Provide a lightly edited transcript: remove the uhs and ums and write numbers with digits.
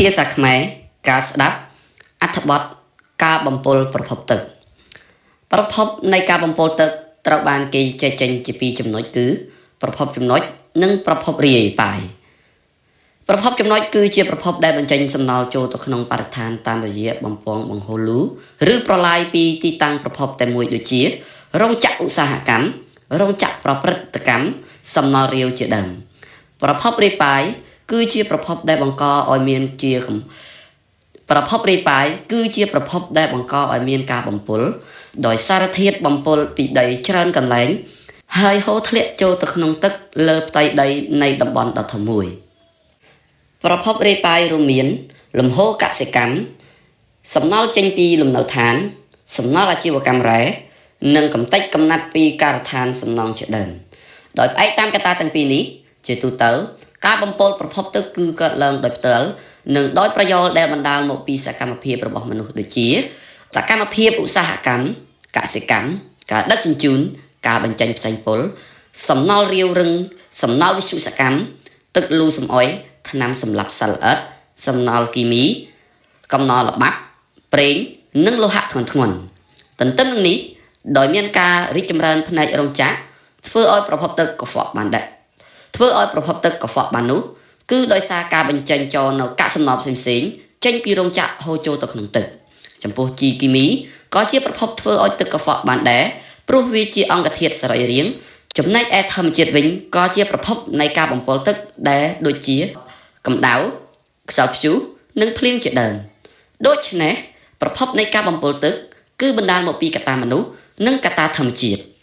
ភាសាខ្មែរការស្ដាប់អត្ថបទការបំពុលប្រភពទឹកប្រភពនៃការបំពុលទឹកត្រូវបានគេចែកចេញជាពីរចំណុចគឺប្រភពចំណុចនិងប្រភពរាយប៉ាយប្រភពចំណុចគឺជាប្រភពដែលបញ្ចេញសំណល់ចូលទៅក្នុងបរិស្ថានតាមរយៈបំពង់បង្ហូរលូឬប្រឡាយពីទីតាំងប្រភពតែមួយដូចជារោងចក្រឧស្សាហកម្មរោងចក្រប្រព្រឹត្តកម្មសំណល់រាវជាដើមប្រភពរាយប៉ាយគឺជាប្រភពដែលបង្កឲ្យមានជាប្រភពរាយប៉ាយគឺជាប្រភពដែលបង្កឲ្យមានការបំពុលដោយសារធាតុបំពុលពីដីច្រើនកន្លែងហើយហូរធ្លាក់ចូលទៅក្នុងទឹកលើផ្ទៃដីនៃតំបន់ដ៏ធំមួយប្រភពរាយប៉ាយរួមមានលំហូរកសិកម្មសំណល់ចេញពីលំនៅឋានសំណល់អាជីវកម្មរ៉ែនិងកម្ទេចកំណាត់ពីការដ្ឋានសំណង់ជាដើមដោយផ្អែកតាមកត្តាទាំងពីរនេះជាទូទៅការបំពុលប្រភពទឹកគឺកើតឡើងដោយផ្ទាល់និងដោយប្រយោលដែលបណ្ដាលមកពីសកម្មភាពរបស់មនុស្សដូចជាសកម្មភាពឧស្សាហកម្មកសិកម្មការដឹកជញ្ជូនការបញ្ចេញផ្សែងពុលសំណល់រាវរឹងសំណល់វិទ្យុសកម្មទឹកលូសំអុយថ្នាំសម្លាប់សត្វល្អិតសំណល់គីមីកំណល់ល្បាប់ប្រេងនិងលោហៈធ្ងន់ធ្ងរទន្ទឹមនឹងនេះដោយមានការរីកចម្រើនផ្នែករោងចក្រធ្វើឲ្យប្រភពទឹកកខ្វក់បានដែរធ្វើឲ្យប្រភពទឹកកខ្វក់បាននោះគឺដោយសារការបញ្ចេញចូលនៅកាកសំណល់ផ្សេងៗចេញពីរោងចក្រហូរចូលទៅក្នុងទឹកចំពោះជីគីមីក៏ជាប្រភពធ្វើឲ្យទឹកកខ្វក់បានដែរព្រោះវាជាអង្គធាតុសរីរាង្គចំណែកឯធម្មជាតិវិញក៏ជាប្រភពនៃការបំពុលទឹកដែរដូចជាកម្ដៅខ្យល់ព្យុះនិងភ្លៀងជាដើមដូច្នេះប្រភពនៃការបំពុលទឹកគឺបណ្ដាលមកពីកត្តាមនុស្សនិងកត្តាធម្មជាតិ។